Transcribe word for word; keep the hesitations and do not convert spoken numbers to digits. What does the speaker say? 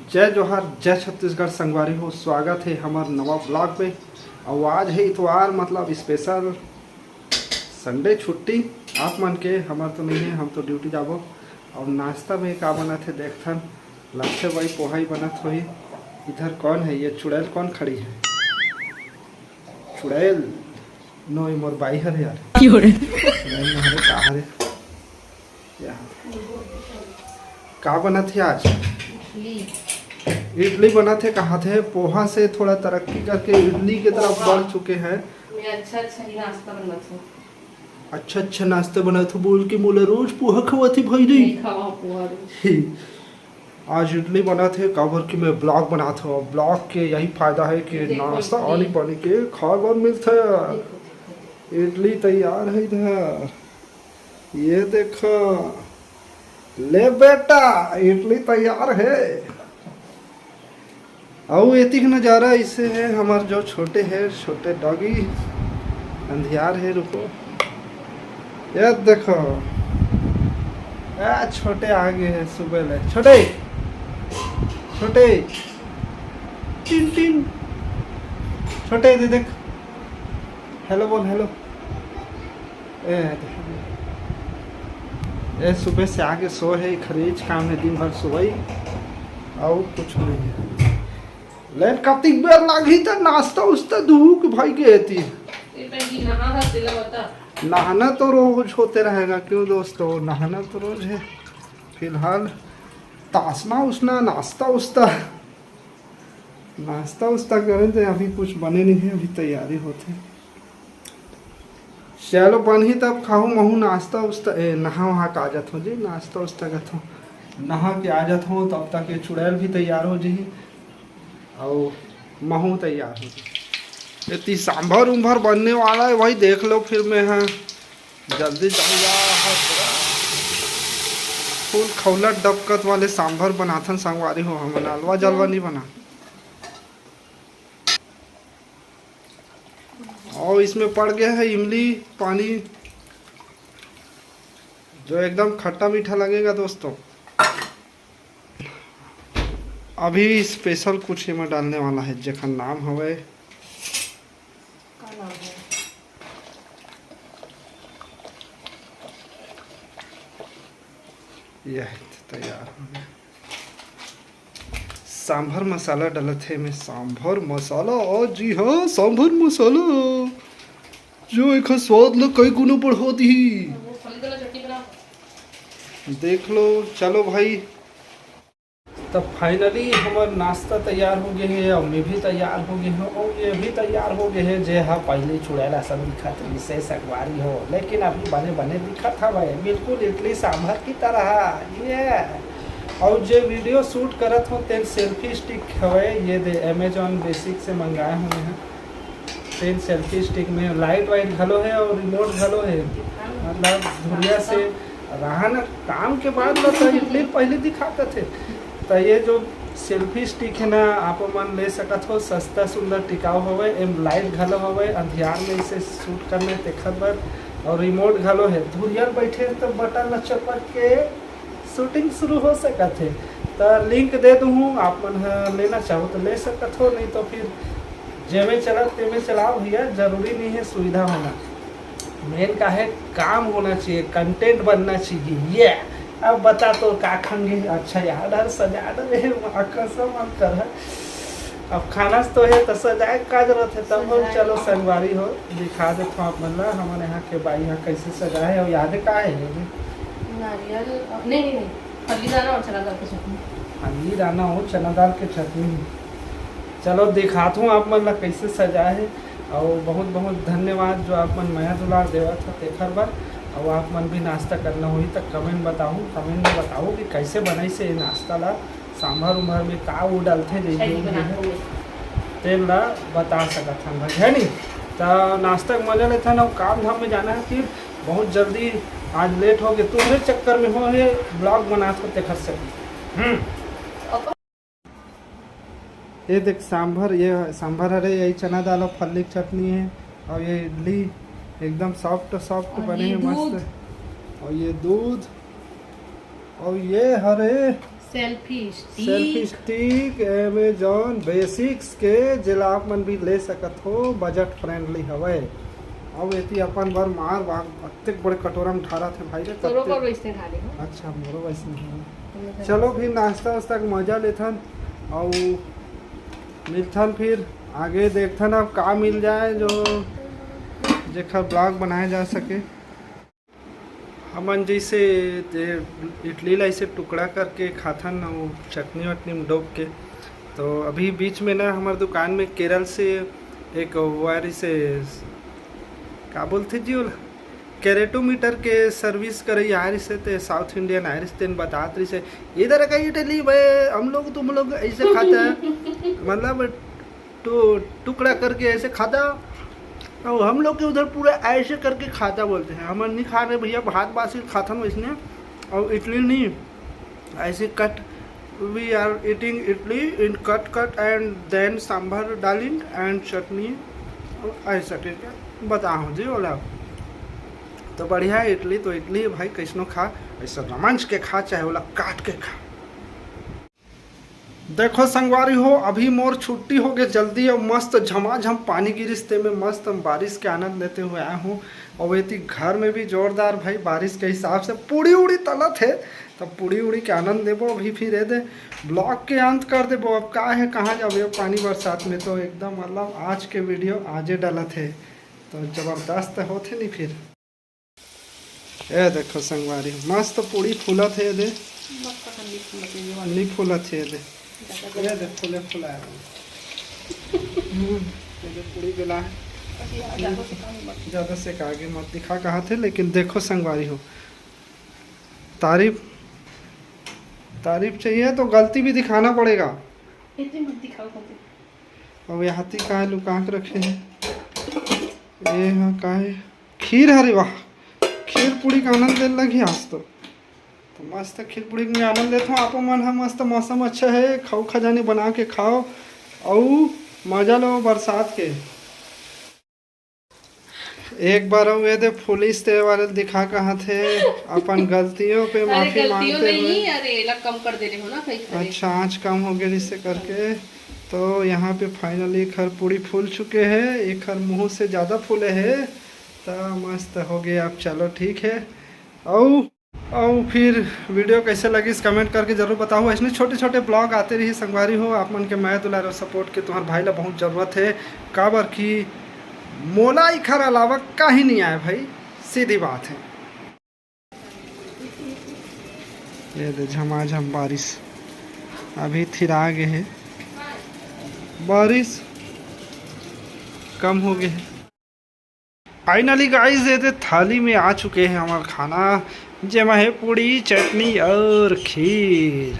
जय जोहार, जय छत्तीसगढ़ संगवारी हो, स्वागत हे हमर नवा ब्लॉग में। अउ आज हे इतवार, मतलब स्पेशल संडे छुट्टी आप मन के, हमर तो नहीं है, हम तो ड्यूटी जाबो। अउ नाश्ता में का बनत हे देखथन, लगथे वही पोहा ही बनत होही। इधर कौन है, ये चुड़ैल कौन खड़ी है? चुड़ैल नो, ये मोर बाई हरे यार। चुड़ैल नो हरे, का हरे? या। का बनत हे आज? इडली। इडली बनत हे, कहा थे पोहा से थोड़ा तरक्की करके इडली की तरफ बढ़ चुके हैं। मैं अच्छा अच्छा ही नाश्ता बनवाथों। अच्छा अच्छा नाश्ता बनाथों बोल के मोला रोज पोहा खवाथे भाई रे। नहीं खावा पोहा रोज। आज इडली बनाथे, काबर कि मैं ब्लॉग बनाथों। ब्लॉग के यही फायदा है कि नाश्ता आनी पानी के खाए बर मिलथे। इडली तैयार है इधर, ये देखो। ले बेटा, इडली तैयार है। अउ एतिक नजारा इसे है, हमार जो छोटे है, छोटे डॉगी अंधियार है, रुको, ये देखो, आ, छोटे आ गए हैं सुबह ले। छोटे, छोटे, टिन टिन, छोटे, दे देख, हेलो बोल, हेलो। ए, ए, सुबह से आके सो है, खरीच काम है, दिन भर सोई, अउ कुछ नहीं है। लेकिन कतिक बेर लागही त नाश्ता उस्ता दुहू के भाई के एती। ए, पहली नहा हा, तेला बता। नहाना तो रोज होते रहेगा, क्यों दोस्तों, नहाना तो रोज है। फिलहाल तासना उसना, नाश्ता उस्ता, नाश्ता उस्ता करें तो अभी कुछ बने नहीं है, अभी तैयारी होते। चलो बनही तब खाहू महू नाश्ता उस्ता, ए, नहा वहा के आ जात हो जी, नाश्ता उस्ता करत हो, नहा के आ जात हो, तब तक ये चुड़ैल भी तैयार हो जी, अउ महू तैयार हो जी। एती सांभर उम्भर बनने वाला है भाई, देख लो फिर मैं, हाँ, जल्दी जाऊँगा। फुल खौलत डबकत वाले सांभर बनाथन संगवारी हो, हमन अलवा जलवा नहीं बना। और इसमें पड़ गया है इमली पानी, जो एकदम खट्टा मीठा लगेगा दोस्तों। अभी स्पेशल कुछ एमा डालने वाला है, जेकर नाम हवे, का नाम है? यह तैयार हो गया। सांभर मसाला डालत हे मैं, सांभर मसाला। और जी हाँ, सांभर मसाला, जो एखर स्वाद ला कई गुना बढ़ा दिही। देख लो, चलो भाई। तब फाइनली हमर नाश्ता तैयार हो गए हे, अउ मैं भी तैयार हो गए हूँ, अउ ये भी तैयार हो गए हे, जे हा पहले चुड़ैल असन दिखत रहिस हे, संगवारी हो, लेकिन अभी बने बने दिखत हवय, बिल्कुल इडली सांभर की तरह। ये अउ जे वीडियो शूट करत हो, तेन सेल्फी स्टिक हवय, ये दे Amazon बेसिक से मंगाए हूँ मैं। तेन सेल्फी स्टिक में लाइट वाइट घलो है और रिमोट घलो है, मतलब धुरिया से रहन काम के बाद ल तो इडली पहले दिखात थे। तो ये जो सेल्फी स्टिक है ना, आप मन ले सकत हो, सस्ता सुंदर टिकाऊ हवे, एम लाइट घलो हवे, अंधियार में इसे शूट करने तेखर बर, और रिमोट घलो है। धुरिया बैठे तो बटन ल चपक के शूटिंग शुरू हो सकत हे। त लिंक दे दूहूँ, आप मन ह लेना चाहो तो ले सकत हो, नहीं तो फिर जेमे चलत तेमे चलाओ भैया, जरूरी नहीं है सुविधा होना, मेन का है काम होना चाहिए, कंटेंट बनना चाहिए। ये अब बता तो का खाएंगे? अच्छा यार, डर सजा डरे, माँ कसम, मन कर। अब खाना तो है तो सजाए का जरूरत है, तब हम सजाए चलो का। संगवारी हो, दिखा देत हूँ आप मन ला हमन यहाँ के बाई यहाँ कैसे सजाए है। और याद का है ये? नारियल, नहीं, नहीं, नहीं, फल्ली दाना और चना दाल की चटनी। फल्ली दाना और चना दाल के चटनी। चलो दिखात हूँ आप मन ला कैसे सजाए है। और बहुत बहुत धन्यवाद जो आप मन मया दुलार देवत हो तेखर बर। और आप मन भी नाश्ता करना होही तो कमेंट बताहू, कमेंट में बताहू कि कैसे बनाइस ये नाश्ता ला, सांभर उम्भर में का वो डालथे, जे सही जो भी बनाते है, हो। तेन ला बता सकत हन भाई, है नी? त नाश्ता के मजा लेथन, अउ काम धाम में जाना है, फिर बहुत जल्दी आज लेट हो गए, तुम्हरे चक्कर में हो, ये ब्लॉग बनात हो तेखर से। हम्म। ये देख सांभर, ये सांभर हरे, यही चना दाल और फल्ली की चटनी है, और ये इडली एकदम सॉफ्ट सॉफ्ट और बने ये हैं, मस्त। दूध। और ये दूध, और ये हरे selfie stick. Selfie stick Amazon Basics के, जेला आप मन भी ले सकत हो, बजट फ्रेंडली हवय। अउ एती अपन बर मार बाग अतेक बड़े कटोरा में ढारत हे भाई रे, तोरो कतेक बर वइसने ढारे हो। अच्छा, मोरो वइसने हे। चलो फिर नाश्ता वास्ता के मजा लेथन, अउ मिलथन फिर आगे, देखथन अब का मिल जाए जो जेकर ब्लॉग बनाए जा सके। हमन जैसे ते इडली ला ऐसे टुकड़ा करके खाथन, वो चटनी वटनी में डोब के। तो अभी बीच में ना हमर दुकान में केरल से एक वायरी से का बोलथे जी ओला, कैरेटोमीटर के सर्विस करे आय रिसे, ते साउथ इंडियन आय रिसे, तेन बतात रिसे, "इधर का इडली भाई, हम लोग तुम लोग ऐसे खाता है।" मतलब टु-, टुकड़ा करके ऐसे खाता, और हम लोग के उधर पूरा ऐसे करके खाता बोलते हैं। हमन नहीं खा रहे भैया, भात बासी खाथन वैसने, और इडली नहीं, ऐसे कट, we are eating idli in cut cut and then sambar डालिंग and चटनी, ऐसा करके बताओ जी बोला। तो बढ़िया है इडली, तो इडली भाई कैसनो खा, ऐसा रमंज के खा, चाहे ओला काट के खा। देखो संगवारी हो, अभी मोर छुट्टी हो गए जल्दी, और मस्त झमाझम पानी गिरिस, ते में मस्त हम बारिश के आनंद लेते हुए आए हूँ। और एती घर में भी जोरदार भाई बारिश के हिसाब से पूड़ी उड़ी तलत है, तब पूड़ी उड़ी के आनंद लेबो। अभी फिर ये दे ब्लॉग के अंत कर देबो। अब का है, कहाँ जाबे पानी बरसात में, तो एकदम मतलब आज के वीडियो आजे डलत है, तो जबरदस्त होत है नहीं फिर। ए देखो संगवारी, मस्त पूड़ी फूलत हे दे। मस्त ठंडी फूलत हे ये वाली। नहीं फूलत हे दे। ज्यादा ये दे, फूले फुलाए। हम्म, ये दे पूड़ी बेला है। अभी आ, ज्यादा से काम मत। ज्यादा से आगे मत दिखा कहा थे, लेकिन देखो संगवारी हो, तारीफ, तारीफ चाहिए तो गलती भी दिखाना पड़ेगा। इतनी मत दिखाओ गलती। अब यहाँ ती का लुका के रखे हैं? ये हाँ का है? खीर हरे, वाह, खीर पूड़ी का आनंद ले लगी आज तो। तो मस्त खीर पूड़ी में आनंद लेत हूँ। आपो मन ह मस्त, मौसम अच्छा है, खाऊ खजानी बना के खाओ, अऊ मजा लो बरसात के। एक बार अऊ ये दे पुलिस ते वाले दिखा कहा थे अपन गलतियों पे अरे माफी गलतियों मांगते हुए। नहीं, अरे एला कम कर दे रहे हो ना कहीं से। अच्छा, आँच कम हो गया जिससे करके। तो यहाँ पे फाइनली एक हर पूड़ी फूल चुके हैं, एक हर मुँह से ज़्यादा फूले है। तो मस्त हो गया। अब चलो ठीक है, अऊ अऊ फिर वीडियो कैसे लगिस कमेंट करके जरूर बताओ। ऐसने छोटे छोटे ब्लॉग आते रही संगवारी हो, आप मन के मया दुलार और सपोर्ट के तुम्हार भाई ला बहुत जरूरत है, काबर कि मोला इखर अलावा कहीं नहीं आए भाई, सीधी बात है। ये दे झमाझम बारिश अभी थिरा गे हे, बारिश कम हो गे हे। फाइनली गाइस, ये दे थाली में आ चुके हैं हमार खाना, जेमा है पूड़ी, चटनी और खीर।